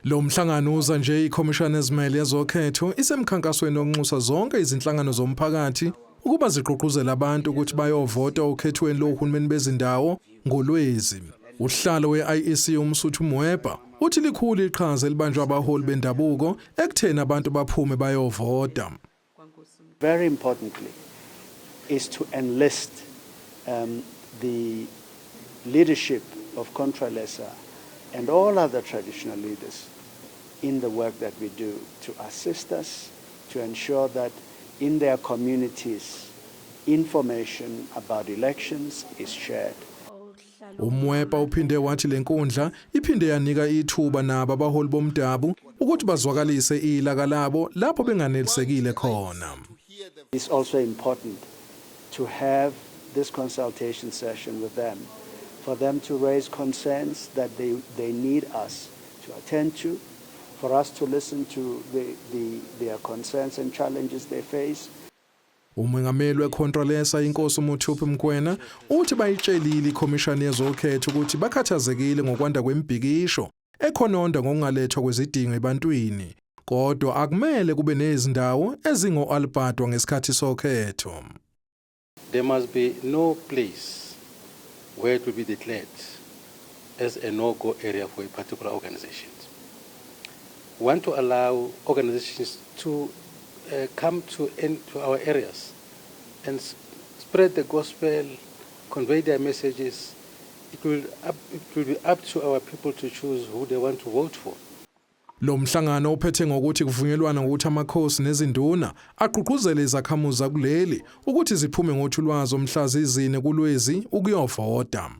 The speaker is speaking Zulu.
Lo mhlangano uza nje ikhomishana ezimele yezokhetho isemkhankasweni wokunxusa zonke izinhlangano zomphakathi ukuba zigqugquzele abantu ukuthi bayovota okhethweni lohulumeni bezindawo ngoLwezi. Usihlalo we-IEC uMsuthu Mwepa uthi likhulu iqhaza elibanjwa abaholi bendabuko ekutheni abantu baphume bayovota. Very importantly is to enlist the leadership of Contralesa and all other traditional leaders in the work that we do to assist us to ensure that in their communities information about elections is shared. UMwepa uphinde wathi lenkundla iphinde yanika ithuba nabo abaholi bomdabu ukuthi bazwakalise ilaka labo lapho benganelisekile khona. It's also important to have this consultation session with them, for them to raise concerns that they need us to attend to, for us to listen to their concerns and challenges they face. Umengameli weContralesa, inkosi uMuthupi Mkwena, uthi bayitshelile ikhomishani yezokhetho ukuthi bakhathazekile ngokwanda kwemibhikisho ekhononda ngokungalethwa kwezidingo ebantwini, kodwa akumele kube nezindawo ezingo-alibhadwa ngesikhathi sokhetho. There must be no place where it will be declared as a no-go area for a particular organization. We want to allow organizations to come to our areas and spread the gospel, convey their messages. It will be up to our people to choose who they want to vote for. Lo mhlangano uphethe ngokuthi kuvunyelwana ngokuthi amakhosi nezinduna agqugquzele izakhamuzi zakuleli ukuthi ziphume ngothulwazo mhla zizine kuLwezi ukuyovota.